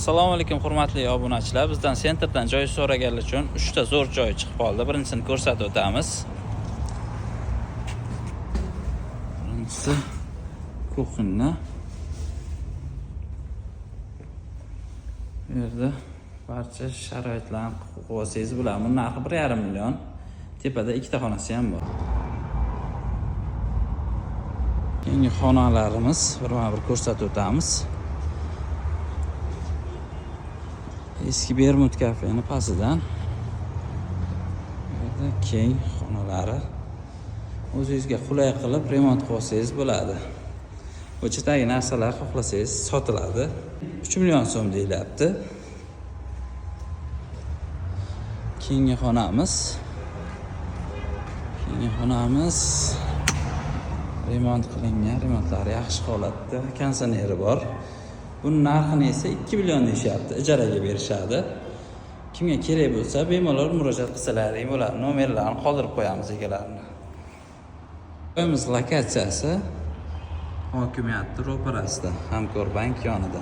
Assalomu alaykum, hurmatli obunachilar. Bizdan sentrdan joy so'raganlar uchun 3 ta zo'r joy chiqib qoldi. Birinchisini ko'rsatib o'tamiz. Birinchisi kuxnya. Bu yerda barcha sharoitlarni qilib olsangiz bo'ladi. Buni narxi 1,5 million. Tepada ikkita xonasi ham bor. Keyingi xonalarimiz birma-bir ko'rsatib o'tamiz. Eski Bermud kafeni pastidan. Bu yerda keng xonalari. O'zingizga qulay qilib remont qilib olsangiz bo'ladi. Bu chetdagi narsalar xohlasangiz sotiladi. 3 million so'm deyilyapti. Keyingi xonamiz. Keyingi xonamiz remont qilingan, remontlari yaxshi holatda, konditsioneri bor. Buni narxini esa 2 million deyishyapti, ijaraga berishadi. Kimga kerak bo'lsa, bemalol murojaat qilsalaring bo'ladi. Nomerlarini qoldirib qo'yamiz egalarini. Joyimiz lokatsiyasi hokimiyatning ro'parasida, Hamkor bank yonida.